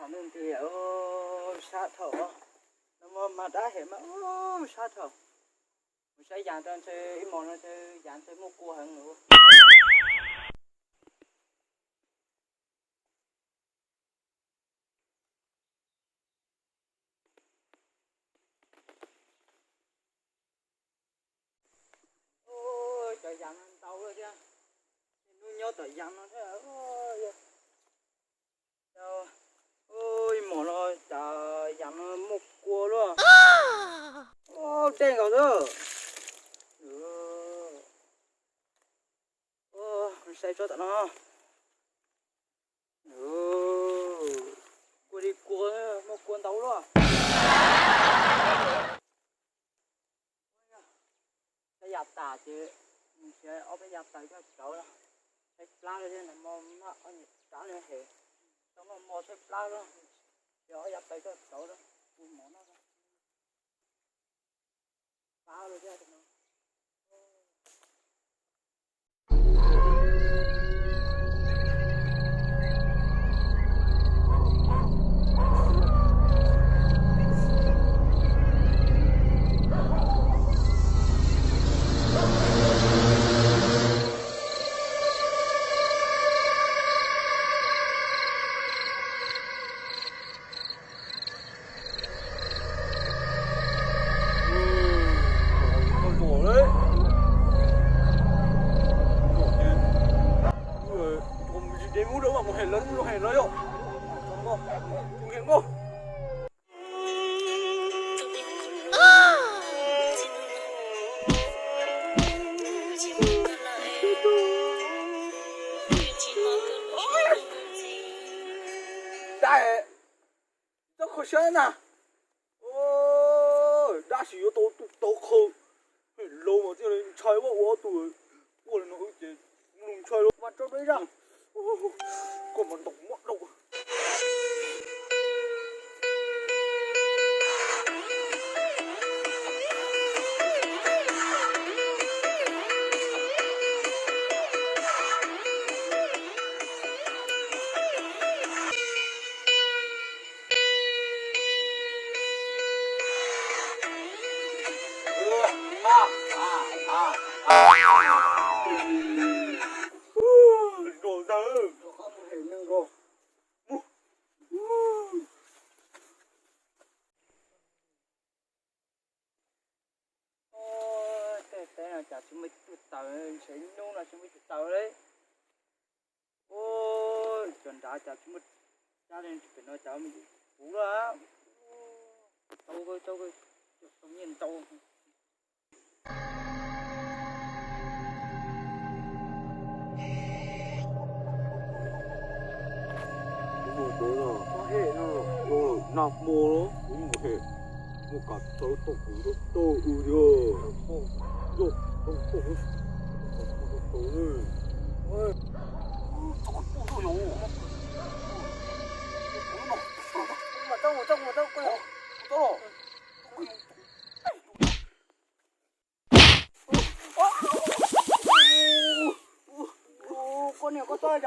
Ntws, sab dhau, no mas dab hem mas sab dhau. Mus saib yas rau ntshe ib hmos no ntshe yas ntshe muaj kua heev lawm. Cov yas no ntau lawm thiab, hnub nyob tom yas no thiab. Ib hmos no cas yas no muaj kua luaj. Dej nkaus xwb. Saib tsob tom no. Kua li kua, muaj kua ntau luaj. Saib yas tas ces mus nrhiav ob peb yas taws coj rauv, saib plab thiab, nag hmo noj ob niag tsab no hem, tau noj hmo saib plab, ces ob yas taws coj rauv, ua mov noj. Plab thiab. Dab, txhob kho siab na. Dab tsis yuav tau tus tau qhaw. Laus mas thiaj li ntshai, ua ua tus ua li no wb ces mus ntshai lauj. Koj mas ntaus muab dau. Tej teb no cas tsis muaj ib tug taws, ntshe hnub no tsis muaj ib tug taws li. Ua, cov nrad cas tsis muaj, cab li pem no cas puv lawm. Tau, tau, tau nyiaj ntau. Nag hmo los kuv mus hem, muaj kav tsawb tau kuv tau wb thiab. Yog tau pom tau tau. Koj niam, koj txhob,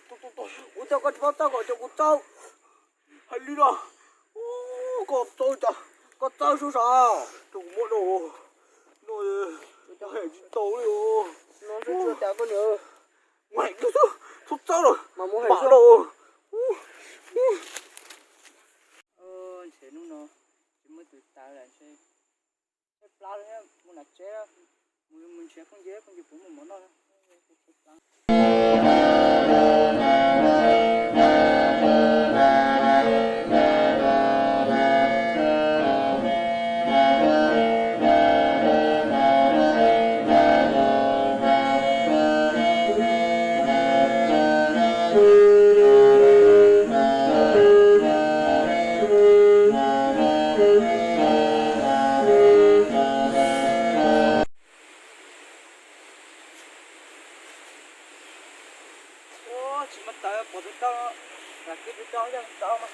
koj txhob, ua cas koj tsis paub txawj kom cov kuv txawj. Hais li no, koj txawj cas, koj txawj sub sav, rau kuv muab dau no, hem tsis tau li os. Mus hem xwb, txhob txawj lawm, mas mus hem dau. Ntshe hnub no tsis muaj tus taws lawm ntshe. Plab thiab, mus nram tsev, mus nrhiav phooj ywg, phooj ywg puas muaj mov noj. Tsis muaj taws, pom tus rog, lam kwv tus rog yog tau mas.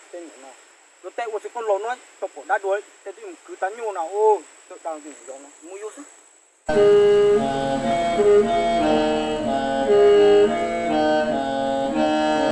Tej niam no, yuav tej ua txiv qoob laus no tau pom dab dua, tej twb mus kwv tav nyuj no, tej dab ntxwg ntxoo no muab yuav xwb.